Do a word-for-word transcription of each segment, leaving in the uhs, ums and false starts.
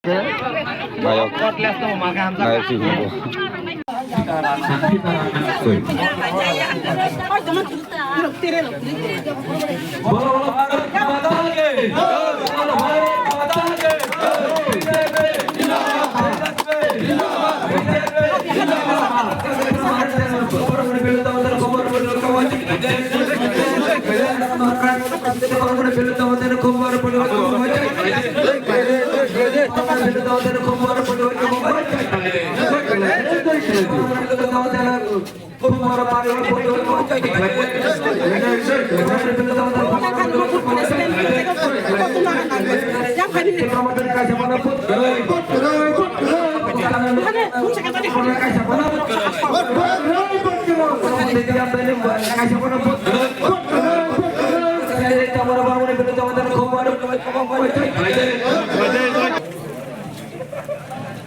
Nayok. Nayok si hubo.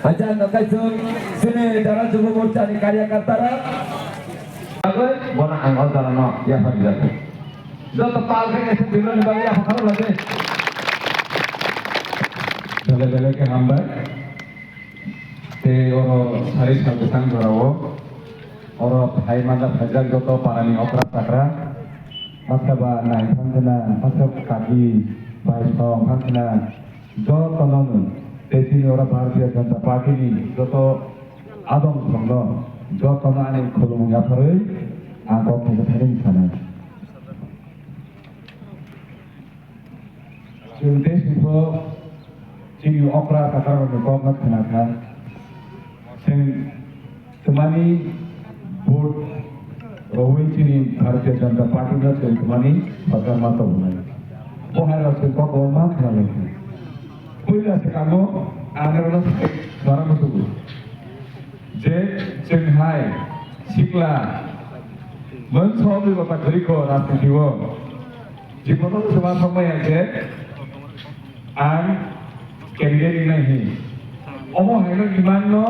Hajan no kaisung sini dara jugo morcha ni karyakarta rok. Agoi bono ang o dara no yapar jago. Joto pal khe kaisa bimani bagwi yapar lade. Bele bele khe hambai. Tei oro sari sal bwsang jorao, oro phai manda phaijak joto parani okra chakra, maskha ba nai phang khna, maskha kaki bai song phang khna, jotono no tei chini oro Bharatiya Janata Party ni joto adong songno jotono ani khulumung yapharwi ang kok thaijaknai sanai. Chwng tei sipho chini okra takarokni kokno khna kha. Chwng twmani vote rwui chini Bharatiya Janata Party no chwng twmani sorkar ma tobonai. Bo hai rok chwng kok ma khna lai kha. Puila swkango ang norokno sai bara musugo. Je chwng hai sikla mwnsa obri bata kwrwi kho rajniti o. Jibon o swma thangmaya je ang candidate wngnai hi. Omo haino demand no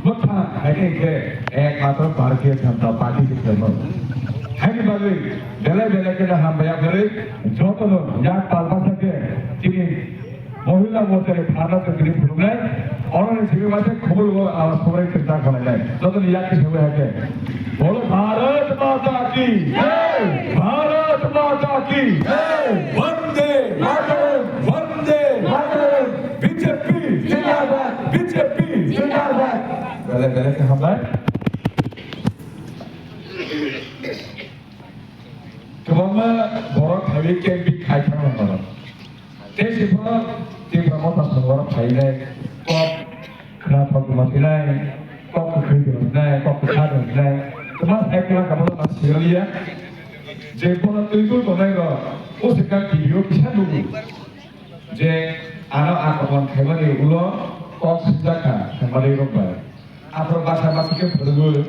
bwthang haino khe ekmatro Bharatiya Janata Party se khlaimano. Haini bagwi belai belai khe hambai aphari jotono yak palbasa khe chini Mohila morchani pharna chwngkiri phunuknai, oroni simi waise khumulgo awas khumrai chwngta khwlainai. Jotoni yakki simi hake. Bolo Bharat Mata ki jai! Bharat Mata ki jai! Vande Mataram! Vande Mataram! B J P zindabad! B J P zindabad! Belai belai khe hambai. Kwbangma borok phaiwi camping khai thangma borok. Tei sipho Tipra Motha songoro phainai kok khna thok tongma sinai, kok kwkhwi tongma sinai, kok kwkha tongma sinai. Kwma sai kwlangkha bono ma siraliya. Je bono twi twi tongnai rok, o se ka T V o kisa nugo. Je ano akromon khaimani ulo kok sijak kha, khaimani rok bai. Aphuru basa basi khe phwrwngwi.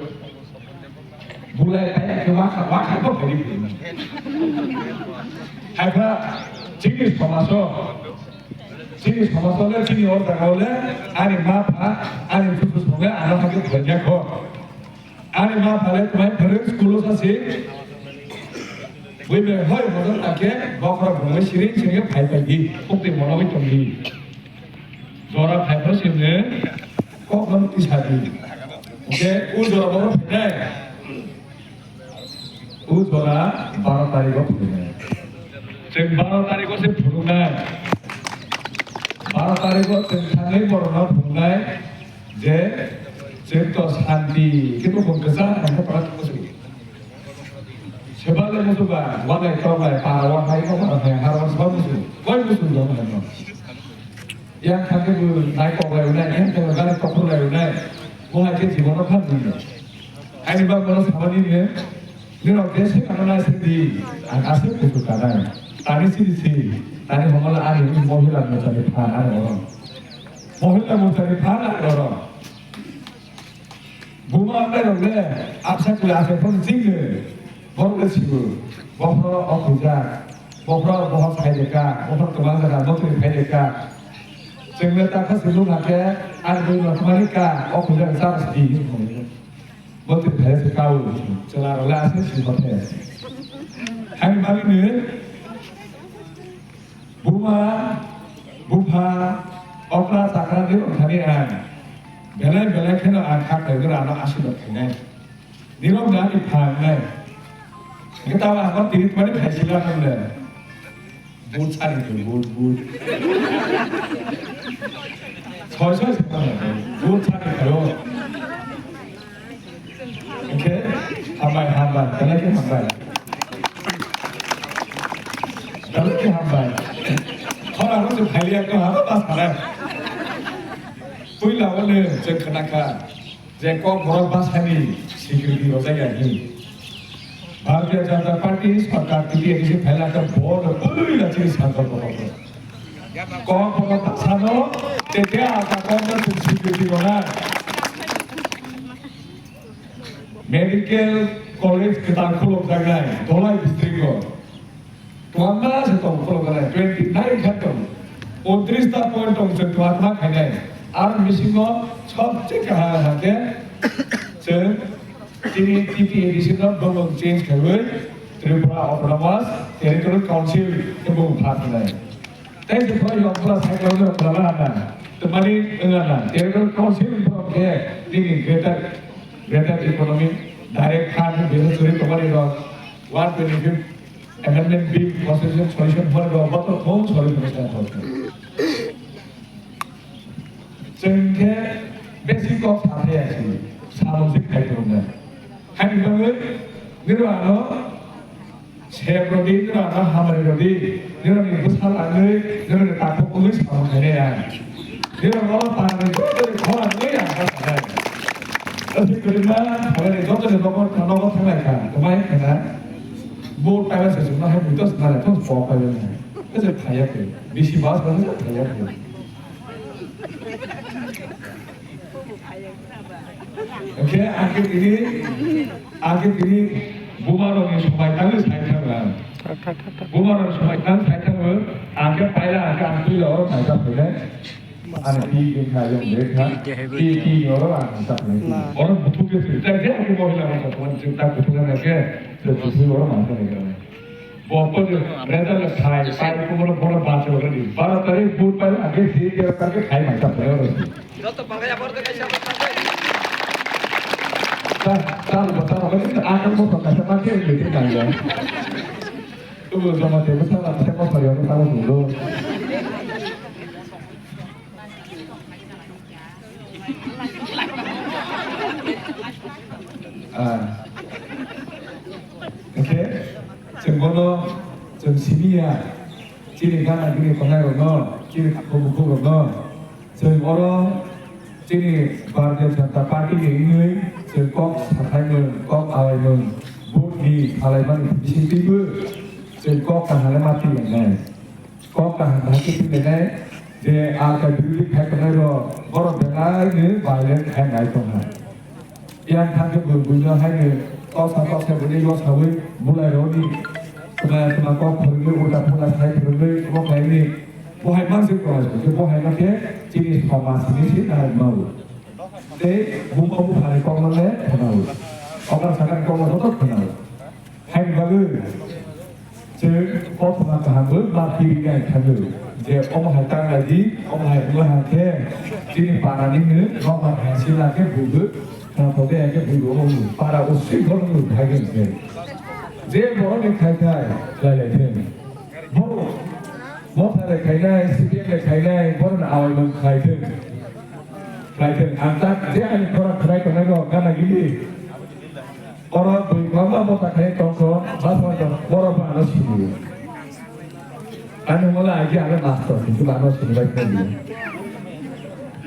Bulai kaya khe wakha, wakha bo phaiwi phwrwngwi. Haikha chini somajo, chini somajo le, chini o jaga o le, ani ma pha, ani chuchu songle ano hakhe phwrwngya kho. Ani ma phale twmai phwrwng school o sasi. Bui bai hoi hodon akhe bokhorok bumui siring siring phai phai di. Pukti mono wi tong di. Jora phai phai sini kok no tisa di. Oke, u jora bono phai. U jora baro tarikh o phai. Chwng baro tarikh o se phunuknai. Baro tarikh o chwng thangwi borokno phunuknai. Je chwng to santi khe bukhung kwchang khe para thangma se. Sebale musuba, walai toklai, para wa hai ko hai, har wa sba musu. Koi musu jong hai no. Yang thangke bu nai koklai unai, yang thangke gari koklai unai. Mo hai khe jibono phan nini. Ani ba bono samani ne. Nino desi kana nai se di, ang ase kutu kanai. Tani siri si, tani homola ani mohila mechani phan ani oro. Mohila mechani phan ani oro. Buma amai rok le absa kula ase phone jing le. Borok le sibu. Bokhro o khujak. Bokhro bohor khai de ka. Bokhro kwbang jaga motri khai de ka. Chwng le ta kha sibu na khe ani bui no thmani ka. O khujak jab si. Motri khai se ka u. Chwla rok le ase si bothe. Ani bagwi ni Buma, bupha, Okra chakra ni wngthani ang belai belai kheno ang kha khaigwi ano asirwad khainai. Nirok da ni phangnai. Hwnkhe tamo ang tini twmani khaisila nang le. But sari khe, but, but. Soi soi se tamo. But sari khe o. Hwnkhe hambai, hambai, belai khe hambai. Belai khe hambai. Khorang rok se phailiya ko habo ba sarai. Puila o le je khna kha je kokborok bwsani security rojak ya hwnwi. Bharatiya Janata Party sorkar T P A D C phaila khe bo no puila chini sarkar kokborok. Kokborok bwsano tei tei asa kokno chwng security rwnai. Medical college kwtal khulukjaknai Dholai district o. Twmangma se tong khulukjaknai, twenty nine khe tong. Untris ta point tong chwng twmangma khainai. Ar bisingo sobse kaham hake chwng tini T P A D C no bumung change khaiwi Tripura Autonomous Territorial Council khe bumung pha khainai. Tei se phai yokla cycle no khlala na. Tamani wngana. Territorial Council borok khe nini greater, greater economic direct fund bini suri tamani rok one twenty fifth amendment bill constitution solution hor rok boto thong solution stand hor. Chwng khe basic kok sa phai ya si. Samung si khai phuru na. Hani bagwi niro ano Sep rodi, nirok ano hamari rodi, nirok ni bwsa langwi, nirok ni takhuk wngwi samung khainai ang. Nirok no panani joto ni khorang wngwi ang kha sanai. Aswk kwrwima, hamari joto ni nokol, nokol thanglai kha, kwmai khna. Bo taila se chwngno hai muitos nalai thos pok pai wngwi. Khe se phaiya khe, bisi bas bas khe phaiya khe. Hwnkhe ang khe tini, ang khe tini buma rokni somai tangwi sai thangla. Buma rokni somai tang sai thangwi, ang khe paila, ang khe ang twila oro naikha phainai. Ani pi khe kha, yang bek kha. Pi, pi oro ang naikha phainai. Oro buthuk khe swi, tai je ang khe mohila rok sa thangwi, tak buthuk khe naikhe, buthuk oro naikha phainai. Bo ko je result khai, pai ko boro boro bache already. Baro tarik budbar age si ke tarke khai mai ta pore ro. Joto pakai apa tuh guys, apa tuh? Ta, ta, ta, ta, ta, ta, akan mo pakai sama ke gitu kan ya. Tu sama te besar lah, saya mau saya mau tahu dulu. Ah. Hwnkhe chwng bono chwng simi ya, chini gana gini tongnai rokno, chini khaphang bukhuk rokno, chwng oro chini Bharatiya Janata Party ni wngwi chwng kok sathai mung, kok awai mung, vote ni salai mani bisingtwibo chwng kok kaham le ma twi lainai. Kok kaham bahai khe twi lainai je alka birodhi khai tongnai rok borok belai ni violent khai nai tongha. Yang thang khe bwrwi buino hai ni kok sa kok sa bwrwi yo sawi bulai rok ni tma tma kok phwrwngwi ulta phula sai phwrwngwi omo khlai ni bo hai mang se kok se bo hai ma khe chini somaj ni se nai mau. Tei buma bupha ni kok no le khwnao. Okra sakha ni kok no joto khwnao. Haini bagwi chwng kothoma kahambo ma tiri nai thangwi je omo hai tanglai di, omo hai wngwi hang khe chini para ni nokbar hai sila khe buigo, khwnathok de khe buigo omo para usui bono nwi phai khe hwnkhe. Je borok ni khai khai khlai lai thung. Borok motha le khainai, C P M le khainai, borok ni awai mung khlai thung. Khlai thung. Ang tak je ani khorang khlai tongnai no gana gili. Oro bui kwbangma motha khai tongkho, bas tongkho, borok bo ano siniyo. Ani wngmala agi ano master, kintu ano sini bai khlaiyo.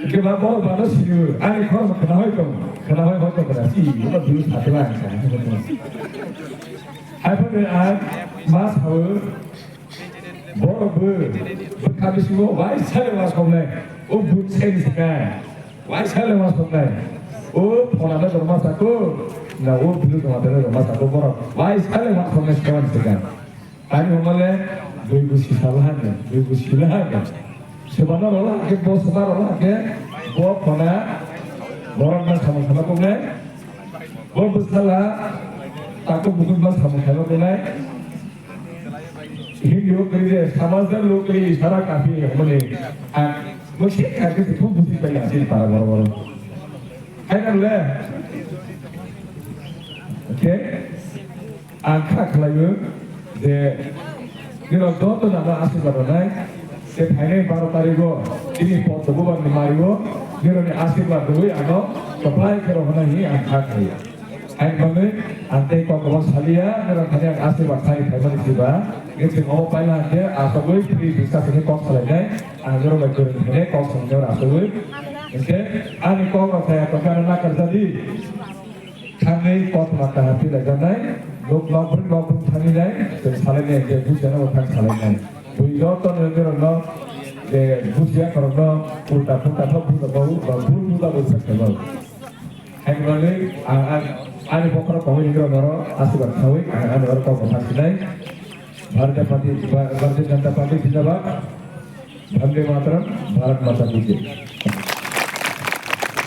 Khe ba borok bo ano siniyo, ani khoroksa khna hoi tong, khna hoi hoi tong khna si, ino biu sate ba ang sa. Hai phone ang ma sao, Borok bo bwkha bisingo waisa le wasoknai, o bwsai ni swkang waisa le wasoknai, o phona le rwma sako, na o bwrwi rwma le rwma sako, borok waisa le wasoknai swkang ni swkang. Tani hwnma le bui bwsi sala hano, bui bwsi le hano. Swbana rwla khe, bo swba rwla khe, bo phona borok ma samung sana koknai, bo bwsala takhuk bukhuk ma samung sana koknai. Hindi o kri de, samajda lok ke liye ishara kafi hai, mane, ah, Musi kha khe thum busi pai ya sini para boro boro. Hai na le. Okay. Ang kha khlaiyo je nirok joto nana asirwad rwnai. Te phainai baro tarigo tini pot bubar ni mario nirok ni asirwad rwi ano kaplai khe rohonai hi ang kha khlaiyo. Hai bangwi ang tei kok kwbang saliya, norok thani ang asirwad sari phaimani siba. Nge chwng omo paila hwnkhe asogwi free discussion ni kok salainai, ang norok bai kwrwng thani kok swngnai asogwi. Hwnkhe ani kok rok saya tongkha ano nakar jadi. Thangwi kok ma kaham philaijaknai, nok nok bwrwi nok bwrwi thangwi nai, chwng salainai hwnkhe bujiya no thang salainai. Bui joto ni norok no je bujiya khorok no ulta phulta thok bujo bau, ba bul bujo bau sak bau. Ekbali, ang, ang, ani bokhorok kongwi hingrok norok asirwad khawi, ang, ang norok kok bwthar sinai. Bharatiya Party, Bha-, Bharatiya Janata Party jindabad. Vande Mataram, Bharat Mata ki Jai.